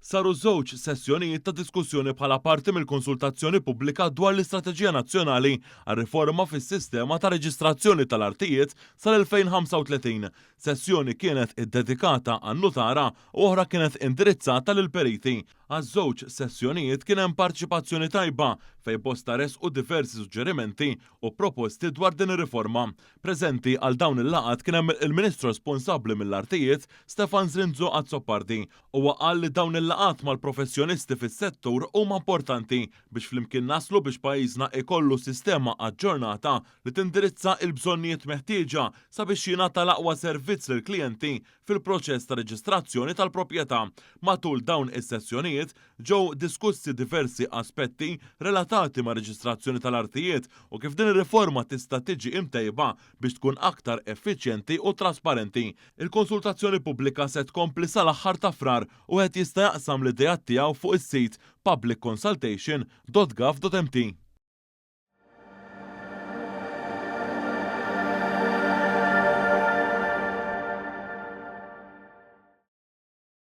Saru żewġ sessjonijiet ta' diskussjoni bħala parti mill-konsultazzjoni pubblika dwar l-Istrateġija Nazzjonali għar-Riforma fis-Sistema ta' Reġistrazzjoni tal-Artijiet sal-2035. Sessjoni kienet iddedikata għan-nutara u oħra kienet indirizzata lill-periti. Għaż-żewġ sessjonijiet kien hemm parteċipazzjoni tajba fejn bosta ressqu diversi suġġerimenti u proposti dwar din ir-riforma. Preżenti għal dawn il-laqgħat kien hemm il-Ministru responsabbli mill-Artijiet, Stefan Zrinzo Azzopardi. Huwa qal li dawn il-laqgħat mal-professjonisti fis-settur huma importanti biex flimkien naslu biex pajjiżna ikollu sistema aġġornata li tindirizza il-bżonnijiet meħtieġa sabiex jingħata l-aqwa servizz lill-klijenti fil-proċess ta' reġistrazzjoni tal-proprjetà. Matul dawn is-sessjonijiet ġew diskussi diversi aspetti relatati mar-reġistrazzjoni tal-artijiet u kif din ir-riforma tista' tiġi imtejba biex tkun aktar effiċjenti u trasparenti. Il-konsultazzjoni pubblika se tkompli sal-aħħar ta' Frar u wieħed jista' jaqsam l-ideat tiegħu fuq is-sit publicconsultation.gov.mt.